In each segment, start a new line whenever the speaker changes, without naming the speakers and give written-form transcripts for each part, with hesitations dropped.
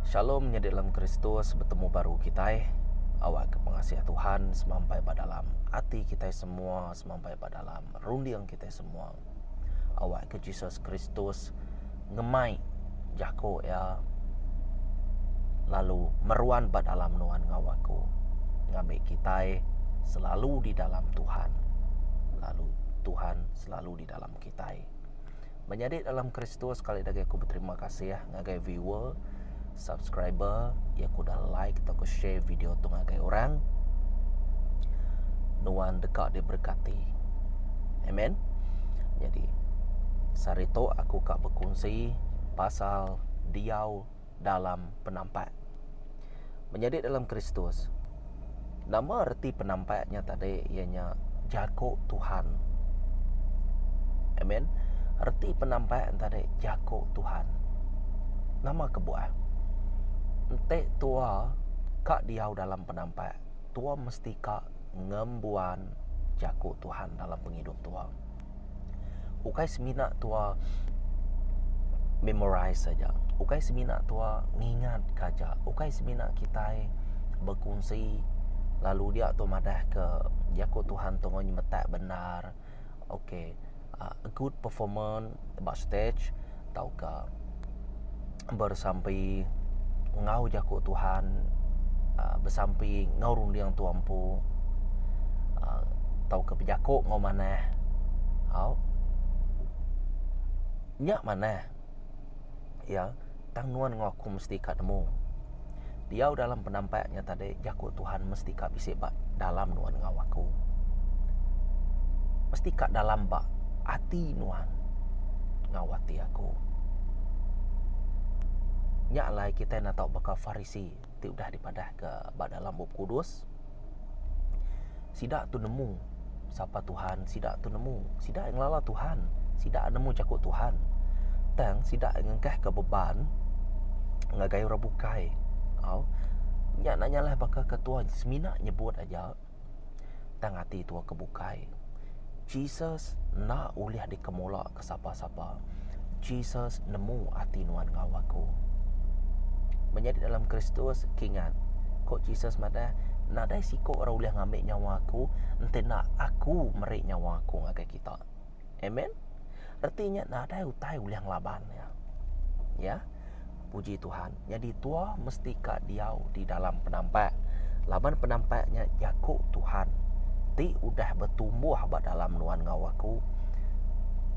Shalom menyadi dalam Kristus betemu baru kitai awak ke pengasih Tuhan semampai ba dalam ati kitai semua semampai ba dalam runding kitai semua awak ke Jesus Kristus ngemai jaku iya lalu meruan ba dalam nuan enggau aku ngambi kitai selalu di dalam Tuhan lalu Tuhan selalu di dalam kitai. Menyadi dalam Kristus sekali lagi aku beterima kasih ngagai viewer, subscriber iya ke udah like tauka share video tu ngagai orang. Nuan deka diberkati. Amen. Jadi sehari tu aku ka bekunsi pasal diau dalam penampak. Menyadi dalam Kristus. Nama reti penampak nya tadi iya nya jaku Tuhan. Amen. Reti penampak tadi jaku Tuhan. Nama kebuah? Enti tua ka diau dalam penampak, tua mesti ka ngembuan jaku Tuhan dalam pengidup tua. Ukai semina tua memorize aja, ukai semina tua ngingat ka aja, ukai semina kitai bekunsi lalu dia tu madah ke jaku Tuhan tu nyemetak bendar okay a good performance ba stage tauka besampi enggau jaku Tuhan uhh besampi enggau runding tua empu uhh tauka bejaku enggau manah au nya manah iya tang nuan enggau aku mesti ka nemu diau dalam penampak nya tadi jaku Tuhan mesti ka bisi ba dalam nuan enggau aku mesti ka dalam ba ati nuan enggau ati aku. Nya alai kitai enda tau baka Farisi ti udah dipadahka ba dalam Bup Kudus. Sida tu nemu sapa Tuhan, sida tu nemu, sida ngelala Tuhan, sida nemu jaku Tuhan. Tang sida ngengkahka beban ngagai orang bukai. Au. Nya enda nyalah baka ke tua semina nyebut aja tang ati tua ke bukai. Jesus enda ulih dikemula ke sapa-sapa. Jesus nemu ati nuan enggau aku. Menyadi dalam Kristus, kingat, ko Jesus madah, nadai siko orang ulih ngambi nyawa aku enti enda aku meri nyawa aku ngagai kita. Amen. Reti nya nadai utai ulih ngelaban iya. Ya. Puji Tuhan. Nyadi tua mesti ka diau di dalam penampak. Laban penampak nya jaku Tuhan ti udah betumbuh ba dalam nuan enggau aku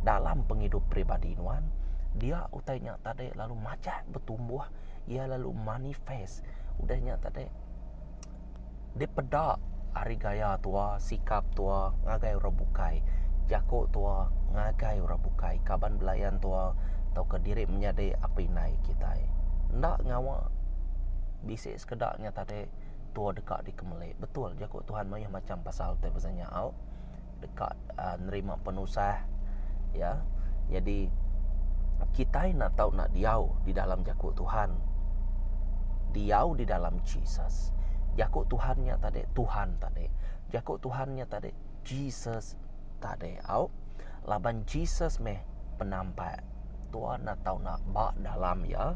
dalam pengidup peribadi nuan dia utai nya tadi lalu majak betumbuh iya lalu manifest udah nya tadi dipeda ari gaya tua sikap tua ngagai orang bukai jaku tua ngagai orang bukai kaban belayan tua tauka diri menyadi apai indai kitai enda ngawa bisi sekeda nya tadi tua deka dikemeli betul jaku Tuhan mayuh macam pasal ti pasal nya au deka aaa nerima penusah ya jadi kitai enda tau enda diau di dalam jaku Tuhan diau di dalam Jesus jaku Tuhan nya tadi Tuhan tadi jaku Tuhan nya tadi Jesus tadi au laban Jesus meh penampak tua enda tau enda ba dalam iya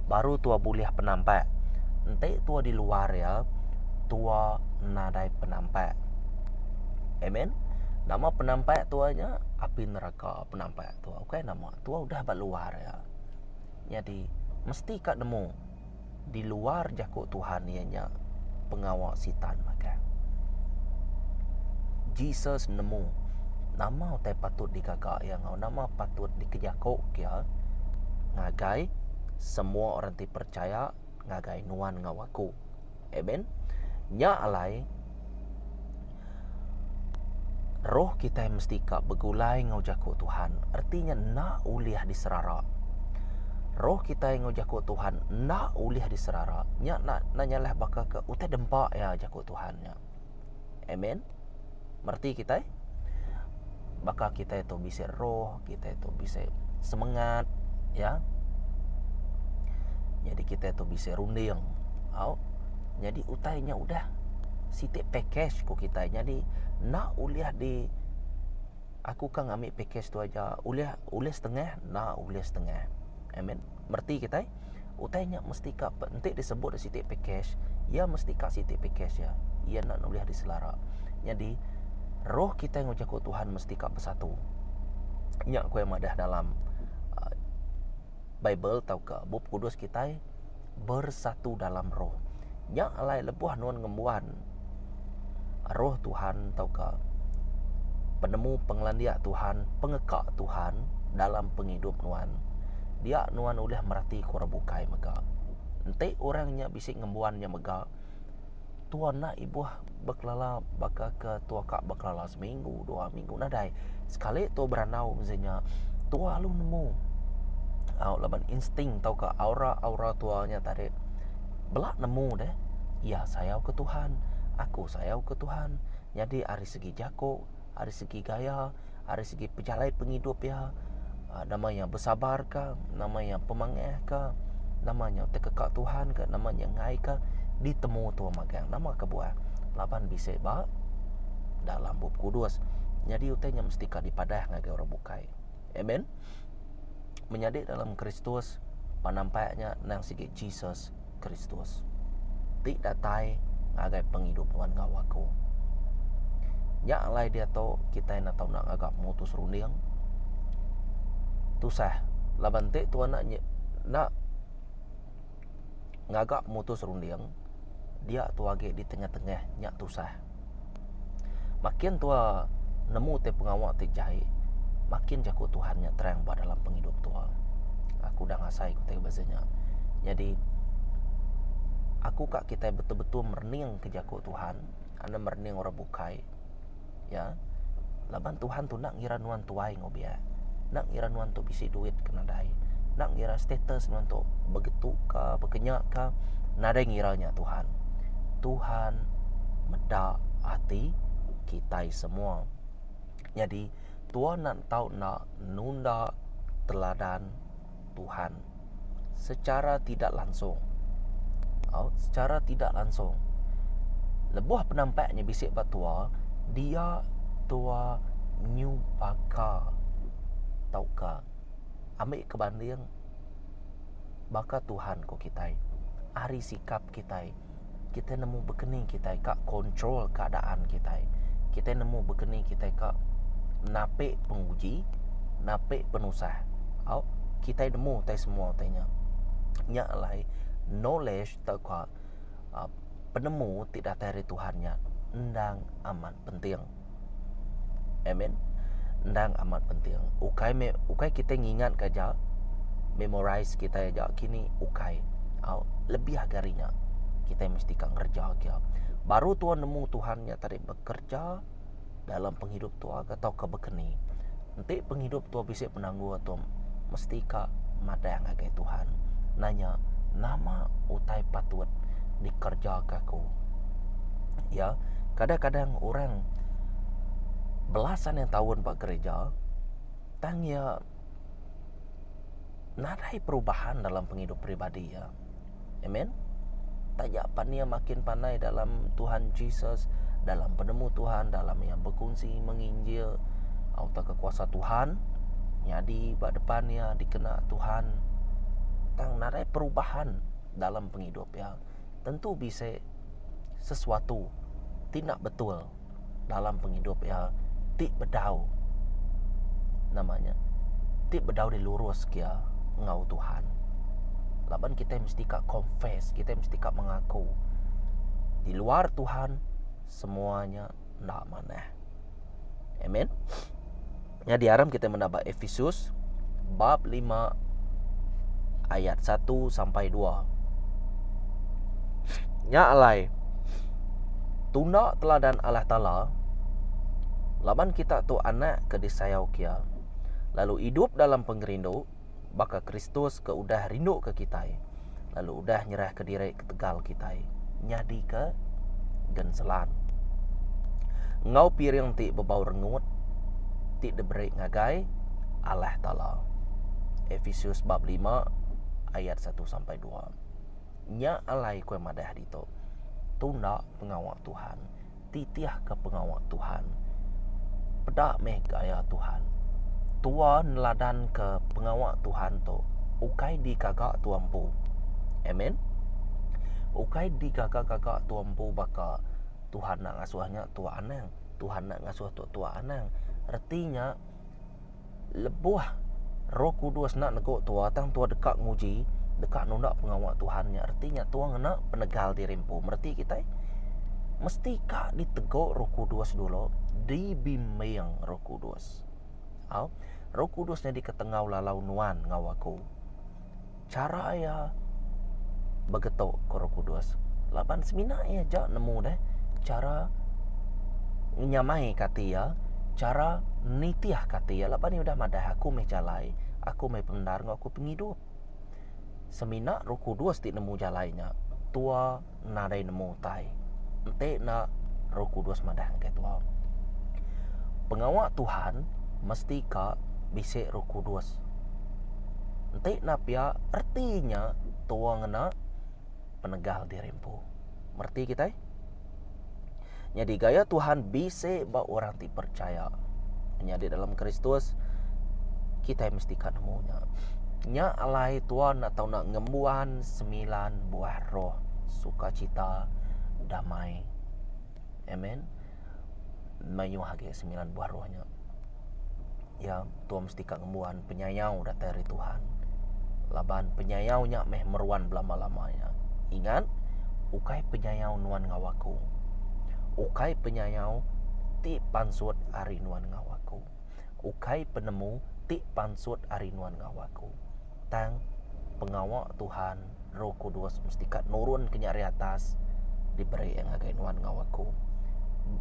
baru tua bulih penampak enti tua di luar iya tua nadai penampak amen nama penampak tua nya api neraka penampak tua ukai nama tua udah ba luar iya nyadi mesti ka nemu di luar jaku Tuhan iya nya pengawa sitan magang. Jesus nemu nama utai patut digaga iya enggau nama patut dikejaku iya ngagai semua orang ti percaya ngagai nuan enggau aku. Amen. Nya alai roh kitai mesti ka begulai enggau jaku Tuhan. Reti nya enda ulih diserara. Roh kitai enggau jaku Tuhan enda ulih diserara. Nya enda enda nyalah baka ke utai dempa iya jaku Tuhan nya. Amen. Mereti kitai? Baka kitai tu bisi roh, kitai tu bisi semengat, ya. Nyadi kitai tu bisi runding. Au. Nyadi utai nya udah siti package ku kitai. Nyadi enda ulih di Aku ka ngambi package tu aja ulih ulih setengah enda ulih setengah. Amen. Mereti kitai? Utai nya mesti ka enti disebut siti package, iya mesti ka siti package iya. Iya enda ulih diselara. Nyadi roh kitai enggau jaku Tuhan mesti ka besatu. Nya ku iya madah dalam uhh bible tauka bup kudus kitai bersatu dalam roh. Nya alai lebuh nuan ngembuan roh Tuhan tauka penemu pengelandik Tuhan, pengeka Tuhan dalam pengidup nuan, dia nuan ulih mereti ke orang bukai mega. Enti orang nya bisi ngembuan nya mega, tua enda ibuh bekelala baka ke tua ka bekelala seminggu, dua minggu nadai. Sekali tua berandau mesti nya, tua lalu nemu au laban insting tauka aura-aura tua nya tadi bela nemu deh iya sayau ke Tuhan, aku sayau ke Tuhan. Nyadi ari segi jaku, ari segi gaya, ari segi pejalai pengidup iya nama iya besabar ka, nama iya pemangah ka, nama iya tekeka Tuhan ka, nama iya enggai ka ditemu tua magang. Nama kebuah? Laban bisi ba dalam Bup Kudus. Nyadi utai nya mesti ka dipadah ngagai orang bukai. Amen. Menyadi dalam Kristus penampak nya nang sigi Jesus Kristus ti datai ngagai pengidup nuan enggau aku. Nya alai diatu kitai enda tau nak ngaga pemutus runding tusah laban enti tuan nak enda ngaga pemutus runding dia tua agi di tengah-tengah nya tusah. Makin tua nemu ti pengawa ti jai makin jaku Tuhan nya terang ba dalam pengidup tua. Aku udah ngasai ku ti basa nya. Nyadi aku ka kitai betul-betul merening ke jaku Tuhan enda merening orang bukai ya. Laban Tuhan tu enda ngira nuan tuai enggau biak. Enda ngira nuan tu bisi duit ke nadai. Enda ngira status nuan tu begitu ka bekenya ka nadai ngira nya Tuhan. Tuhan meda ati kitai semua. Nyadi tua enda tau enda nunda teladan Tuhan secara tidak langsung. Au, secara tidak langsung. Lebuh penampak nya bisi ba tua, dia tua nyupaka tauka ambi ke banding baka Tuhan ku kitai. Ari sikap kitai, kitai nemu bekeni kitai ka control keadaan kitai. Kitai nemu bekeni kitai ka napi penguji, napi penusah. Au, kitai nemu utai semua utai nya. Nya alai knowledge tauka uhh penemu ti datai ari Tuhan nya endang amat penting. Amen. Endang amat penting. Ukai me ukai kitai ngingat ke aja, memorize kitai aja kini ukai. Au lebih agi ari nya kitai mesti ka ngereja ke. Baru tuan nemu Tuhan nya tadi bekerja dalam pengidup tua ke tauka bekeni. Enti pengidup tua bisi penanggul tu mesti ka madah ngagai Tuhan nanya nama utai patut dikereja ke aku. Ya, kadang-kadang orang belasan yang taun ba gereja tang iya nadai perubahan dalam pengidup peribadi iya. Amen. Taja pan iya makin pandai dalam Tuhan Jesus, dalam penemu Tuhan, dalam iya bekunsi menginjil atau kekuasa Tuhan, nyadi ba depan iya dikena Tuhan tang nadai perubahan dalam pengidup iya. Tentu bisi sesuatu ti enda betul dalam pengidup iya ti bedau nama nya ti bedau dilurus ke iya enggau Tuhan. Laban kitai mesti ka confess, kitai mesti ka mengaku di luar Tuhan semua nya enda manah. Amen. Nyadi aram kitai meda ba Efesus bab 5 ayat 1 sampai 2. Nya alai tunda teladan Allah Taala laban kita tu anak ke disayau kia lalu idup dalam pengerindu baka Kristus ke udah rinduka kitai lalu udah nyerahka diri ketegal kitai nyadika genselan enggau piring ti bebau rengut ti diberi ngagai Allah Taala. Efesus bab 5 ayat 1 sampai 2. Nya alai ku madah ditu. Tunda pengawa Tuhan. Titihka pengawa Tuhan. Peda meh gaya Tuhan. Tua neladanka pengawa Tuhan tu ukai digaga tua empu. Amen. Ukai digaga-gaga tua empu baka Tuhan enda ngasuh nya tua anang, Tuhan enda ngasuh tu tua anang. Reti nya lebuh Roh Kudus enda negu tua tang tua deka nguji deka nunda pengawa Tuhan nya reti nya tua ngena penegal diri empu. Mereti kitai? Mesti ka ditegu Roh Kudus dulu, dibimbing Roh Kudus. Au, Roh Kudus nyadi ke tengau lalau nuan enggau aku. Chara iya begetu ku Roh Kudus laban semina iya aja nemu deh chara ngenyamaika ati iya, chara nitihka ati iya laban iya udah madah aku meh jalai, aku meh pemendar enggau aku pengidup. Semina Roh Kudus ti nemu jalai nya, tua nadai nemu utai enti enda Roh Kudus madah ngagai tua. Pengawa Tuhan mesti ka bisi Roh Kudus. Enti enda pia reti nya tua ngena penegal diri empu. Mereti kitai? Nyadi gaya Tuhan bisi ba orang ti percaya. Menyadi dalam Kristus kitai mesti ka nemu nya. Nya alai tua enda tau enda ngembuan semilan buah roh sukacita damai. Amen. Mayuh agi semilan buah roh nya. Ya, tua mesti ka ngembuan penyayau datai ari Tuhan. Laban penyayau nya meh meruan belama-lama iya. Ingat, ukai penyayau nuan enggau aku. Ukai penyayau ti pansut ari nuan enggau aku. Ukai penemu ti pansut ari nuan enggau aku. Tang pengawa Tuhan, Roh Kudus mesti ka nurun ke nya ari atas diberi iya ngagai nuan enggau aku.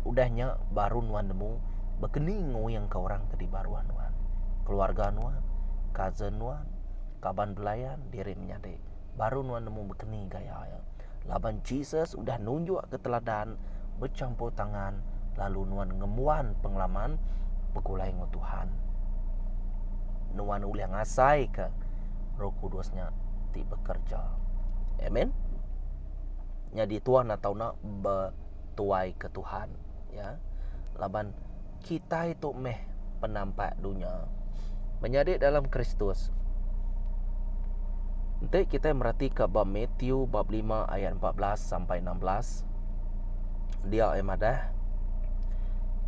Udah nya baru nuan nemu bekeni nguingka orang ke di baruh nuan. Keluarga nuan, cousin nuan, kaban belayan, diri menyadi. Baru nuan nemu bekeni gaya iya. Laban Jesus udah nunjukka teladan bechampur tangan lalu nuan ngembuan pengalaman begulai enggau Tuhan. Nuan ulih ngasaika Roh Kudus nya ti bekereja. Amen. Nyadi tuan atau enda betuaika Tuhan, ya. Laban kitai tu meh penampak dunya. Menyadi dalam Kristus. Enti kitai meratika ba Matthew bab lima ayat 14 sampai 16, dia iya madah,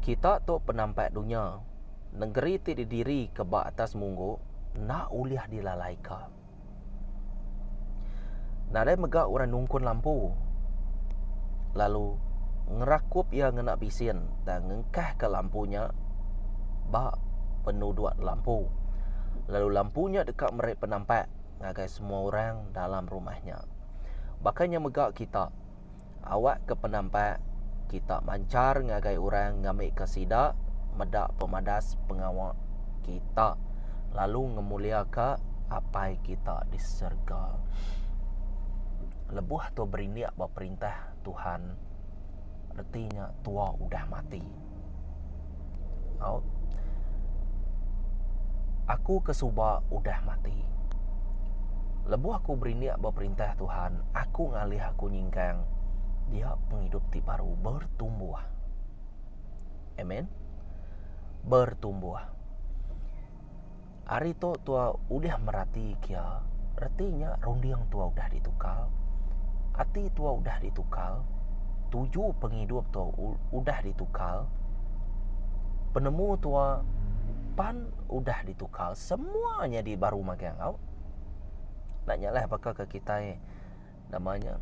Kita tu penampak dunya. Nengeri ti didirika ba atas munggu enda ulih dilalaika. Nadai mega orang nungkun lampu lalu ngerakup iya ngena bisin tang ngengkahka lampu nya ba penuduk lampu. Lalu lampu nya deka meri penampak ngagai semua orang dalam rumah nya. Baka nya mega kita, awakka penampak kita manchar ngagai orang ngambika sida meda pemadas pengawa kita lalu ngemuliaka Apai kita di serega. Lebuh tua berindik ba perintah Tuhan, reti nya tua udah mati. Au. Aku ke suba udah mati. Lebuh aku berindik ba perintah Tuhan, aku ngalih aku nyingkang dia pengidup ti baru bertumbuh. Amen. Bertumbuh. Ari tu tua ulih merati kia reti nya runding tua udah ditukar, ati tua udah ditukar, tuju pengidup tua udah ditukar, penemu tua pan udah ditukar semua nyadi baru magang au. Enda nyalah baka ke kitai nama nya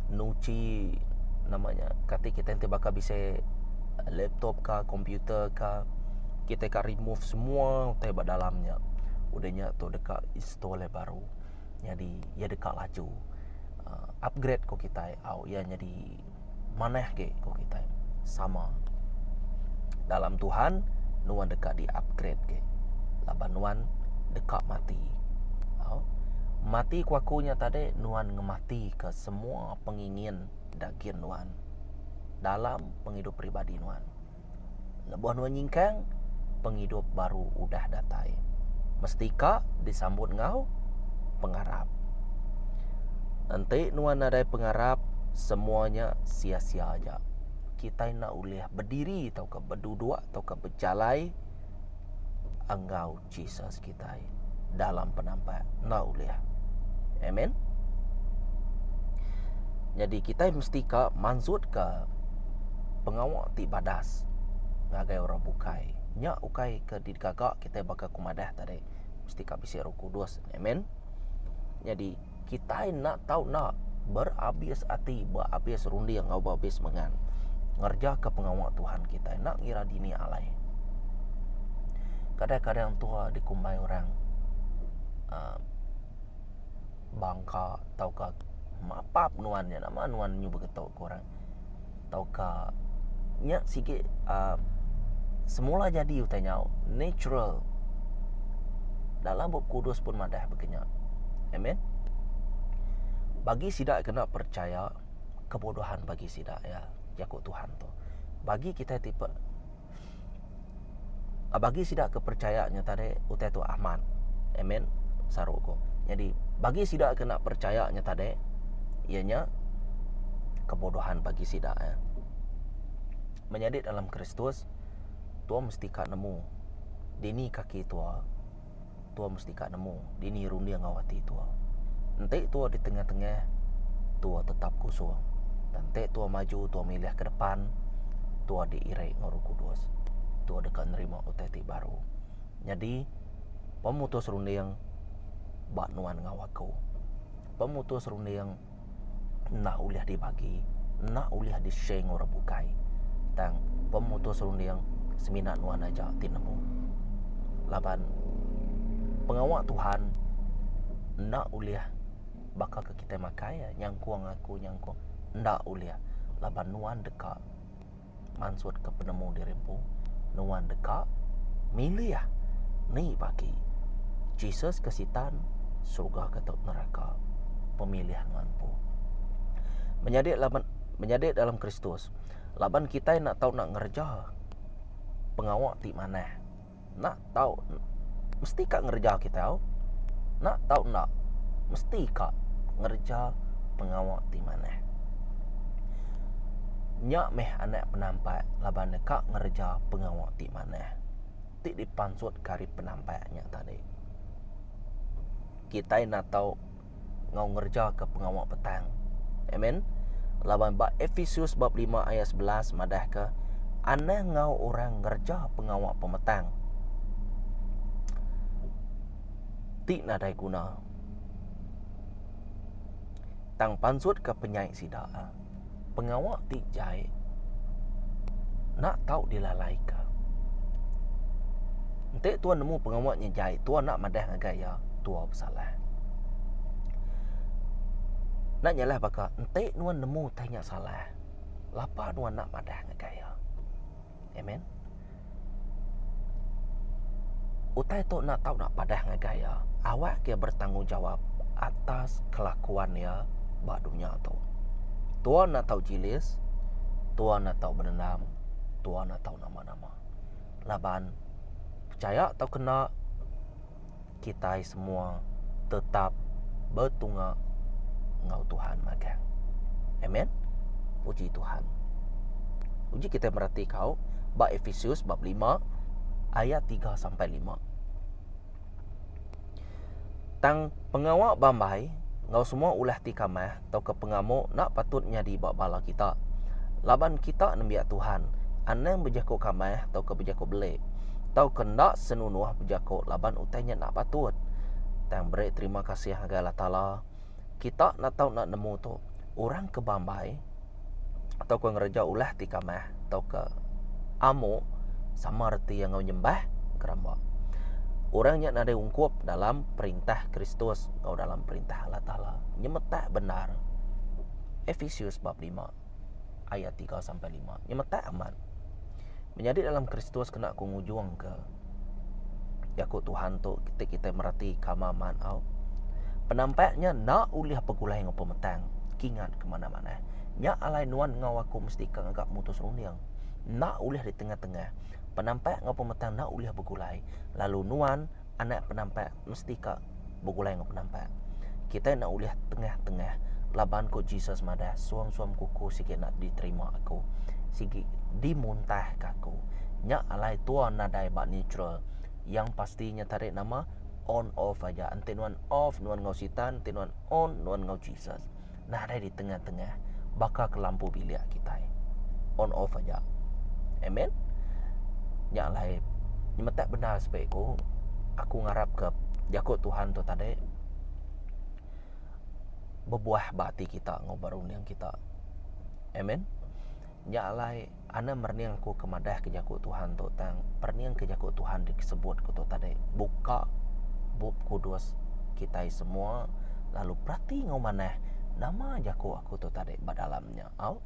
nuchi nama nya kati kitai enti baka bisi laptop ka komputer ka kitai ka remove semua utai ba dalam nya udah nya tu deka install iya baru nyadi iya deka laju uhh upgrade ku kitai au iya nyadi manah agi ku kitai sama dalam Tuhan nuan deka di upgrade agi laban nuan deka mati au mati ku aku nya tadi nuan ngemati ka semua pengingin dagin nuan dalam pengidup peribadi nuan. Lebuh nuan nyingkang, pengidup baru udah datai. Mesti ka disambut enggau pengarap. Enti nuan nadai pengarap, semua nya sia-sia aja. Kitai enda ulih bediri tauka beduduk tauka bejalai enggau Jesus kitai dalam penampak. Enda ulih. Amen. Nyadi kitai mesti ka mansutka pengawa ti badas ngagai orang bukai. Nya ukai ke digaga kitai baka ku madah tadi mesti ka bisi roh kudus. Amen. Nyadi kitai enda tau enda berabis ati, berabis runding enggau berabis semengat ngerejaka pengawa Tuhan kitai enda ngira dini alai. Kadang-kadang tua dikumbai orang uhh bangka tauka mapap nuan nya nama nuan nyu begitu ku orang tauka nya sigi uhh semula jadi utai nya natural dalam bup kudus pun madah baka nya. Amen. Bagi sida ke enda percaya kebodohan bagi sida iya jaku Tuhan tu. Bagi kitai ti Bagi sida ke percaya nya tadi utai tu amat. Amen. Saru ku. Nyadi bagi sida ke enda percaya nya tadi iya nya kebodohan bagi sida iya. Menyadi dalam Kristus tua mesti ka nemu dini kaki tua. Tua mesti ka nemu dini runding enggau ati tua. Enti tua di tengah-tengah tua tetap kusung. Tang enti tua maju tua milih ke depan tua diiri enggau Roh Kudus. Tua deka nerima utai ti baru. Nyadi pemutus runding ba nuan enggau aku. Pemutus runding enda ulih dibagi, enda ulih di share enggau orang bukai. Tang pemutus runding semina nuan aja ti nemu. Laban pengawa Tuhan enda ulih baka ke kitai makai nyangkung aku nyangkung enda ulih laban nuan deka mansutka penemu diri empu, nuan deka milih ni bagi Jesus ke Sitan, surga ke tau neraka. Pemilih nuan empu. Menyadi laban menyadi dalam Kristus, laban kitai enda tau nak ngereja pengawa ti manah. Enda tau mesti ka ngereja kitai au. Enda tau enda mesti ka ngereja pengawa ti manah. Nya meh anak penampak laban ne ka ngereja pengawa ti manah ti dipansutka ari penampak nya tadi. Kitai enda tau enggau ngerejaka pengawa petang. Amen. Laban ba Efesus bab 5 ayat 11 madahka anang enggau orang ngereja pengawa pemetang ti nadai guna. Tang pansutka penyai sida. Pengawa ti jai enda tau dilalaika. Enti tuan nemu pengawa nya jai, tuan enda madah ngagai iya, tua besalah. Enda nyalah baka enti nuan nemu utai nya salah, lapa nuan enda madah ngagai iya. Amen. Utai tu enda tau nak padah ngagai iya. Awak ke bertanggungjawab atas kelakuan iya ba dunya tu. Tua enda tau jilis, tua enda tau bedendam, tua enda tau nama-nama. Laban pechaya tau kena kitai semua tetap betunga enggau Tuhan magang. Amen. Puji Tuhan. Uji kitai merati kau ba Efesus bab 5 ayat 3 sampai 5. Tang pengawa bambai enggau semua ulah ti kamah tauka pengamu enda patut nyadi ba bala kita. Laban kita nembiak Tuhan, anang bejaku kamah tauka bejaku beli, tauka enda senunuh bejaku laban utai nya enda patut. Tang beri terima kasih ngagai Allah Taala, kita enda tau enda nemu tu, orang ke bambai tauka ngereja ulah ti kamah tauka amu sama reti iya enggau nyembah geramba. Orang nya nadai ungkup dalam perintah Kristus enggau dalam perintah Allah Taala. Nyemetak bendar. Efesius bab 5 ayat 3 sampai 5. Nyemetak amat. Menyadi dalam Kristus kena ku ngujung ke jaku Tuhan tu ti kitai merati kama man au. Penampak nya enda ulih begulai enggau pemetang. Kingat ke manah-manah. Nya alai nuan enggau aku mesti ka ngaga pemutus runding. Enda ulih di tengah-tengah. Penampak enggau pemetang enda ulih begulai. Lalu nuan anak penampak mesti ka begulai enggau penampak. Kitai enda ulih tengah-tengah laban ku Jesus madah suam-suam kuku sigi enda diterima aku. Sigi dimuntahka aku. Nya alai tua nadai ba neutral. Yang pastinya tarik nama? On off aja. Enti nuan off, nuan enggau Sitan, enti nuan on, nuan enggau Jesus. Nadai di tengah-tengah baka ke lampu bilik kitai. On off aja. Amen. Nya alai nyemetak bendar sepi ku aku ngarapka jaku Tuhan tu tadi bebuah ba ati kita enggau ba runding kita. Amen. Nya alai anang merening aku ke madah ke jaku Tuhan tu tang perening ke jaku Tuhan disebut ku tu tadi buka bup kudus kitai semua lalu perati enggau manah nama jaku aku tu tadi ba dalam nya au.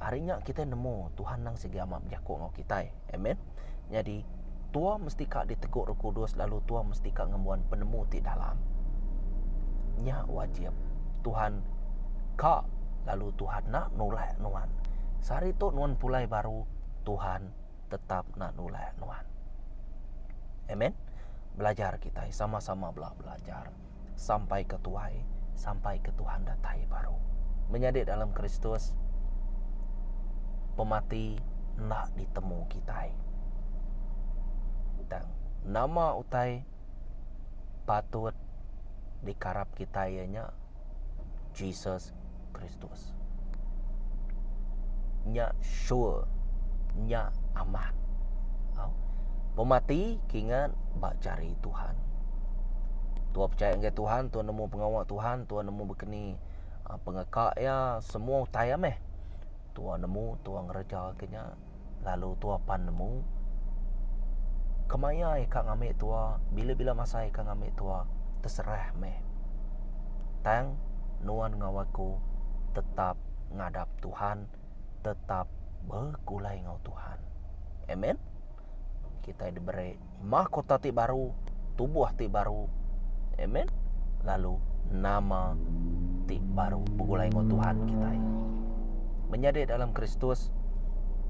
Ari nya kitai nemu Tuhan nang sigi amat bejaku enggau kitai. Amen. Nyadi tua mesti ka ditegu Roh Kudus lalu tua mesti ka ngembuan penemu ti dalam. Nya wajib. Tuhan ka lalu Tuhan enda nulak nuan. Sehari tu nuan pulai baru Tuhan tetap enda nulak nuan. Amen. Belajar kitai sama-sama bela belajar sampai ke tuai sampai ke Tuhan datai baru. Menyadi dalam Kristus pemati enda ditemu kitai. Tang nama utai patut dikarap kitai iya nya Jesus Kristus. Nya sure, nya amat. Au. Pemati kingat ba jari Tuhan. Tua pechaya ngagai Tuhan, tua nemu pengawa Tuhan, tua nemu bekeni ah, pengeka iya, semua utai iya meh. Tua nemu, tua ngereja ke nya lalu tua pan nemu kemaya iya ka ngambi tua, bila-bila masa iya ka ngambi tua terserah meh. Tang nuan enggau aku tetap ngadap Tuhan, tetap begulai enggau Tuhan. Amen. Kitai diberi mahkota ti baru, tubuh ti baru. Amen. Lalu nama ti baru begulai enggau Tuhan kitai. Menyadi dalam Kristus,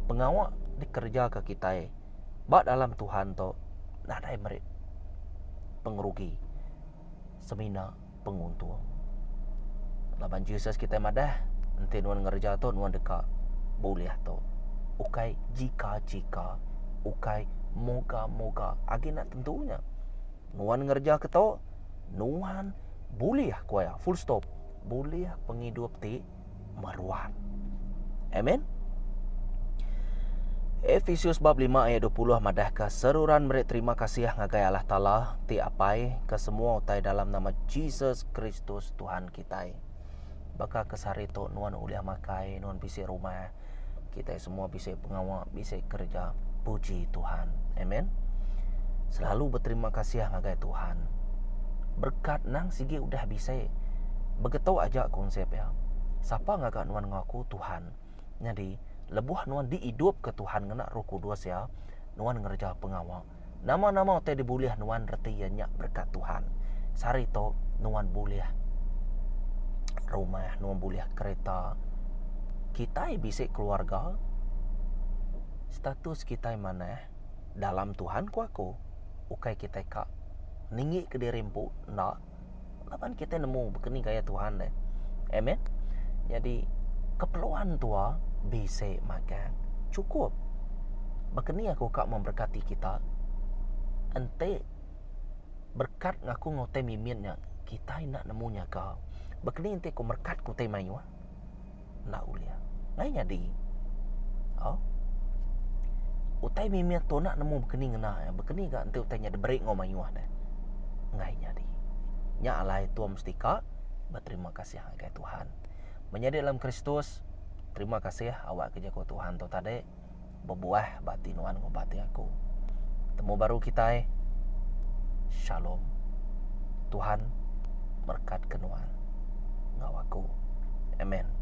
pengawa dikereja ke kitai ba dalam Tuhan tu nadai meri pengerugi semina penguntung. Laban Jesus kitai madah, enti nuan ngereja tu nuan deka bulih tu. Ukai jika-jika, ukai moga-moga, agi enda tentu nya. Nuan ngereja ke tu, nuan bulih ku iya, full stop, bulih pengidup ti meruan. Amen. Efesus bab 5 ayat 20 madahka seruran meri terima kasih ngagai Allah Taala ti Apai ke semua utai dalam nama Jesus Kristus Tuhan kitai. Baka ke sehari tu nuan ulih makai, nuan bisi rumah, kitai semua bisi pengawa, bisi kereja. Puji Tuhan. Amen. Selalu beterima kasih ngagai Tuhan. Berkat nang sigi udah bisi. Begetu aja konsep iya. Sapa ngaga nuan enggau aku? Tuhan. Nyadi, lebuh nuan diidupka Tuhan ngena Roh Kudus Iya, nuan ngereja pengawa. Nama-nama utai dibulih nuan reti iya nya berekat Tuhan. Sehari tu, nuan bulih rumah, nuan bulih kereta. Kitai bisi keluarga, status kitai manah dalam Tuhan ku aku. Ukai kitai ka ninggi kediri empu, enda. Laban kitai nemu baka ni gaya Tuhan deh. Amen. Nyadi keperluan tua bisi magang chukup. Baka ni aku ka memberkati kita enti berkat ngaku enggau utai mimit nya kitai enda nemu nyaga. Baka ni enti ku merekat ku utai mayuh enda ulih. Ngai nyadi. Au. Utai mimit tu enda nemu baka ni ngena iya. Baka ni ga enti utai nya diberi enggau mayuh deh. Ngai nyadi. Nya alai tua mesti ka beterima kasih ngagai Tuhan. Menyadi dalam Kristus, terima kasih awak ke jaku Tuhan tu tadi bebuah ba ati nuan enggau ba ati aku. Temu baru kitai. Shalom. Tuhan merekatka nuan enggau aku. Amen.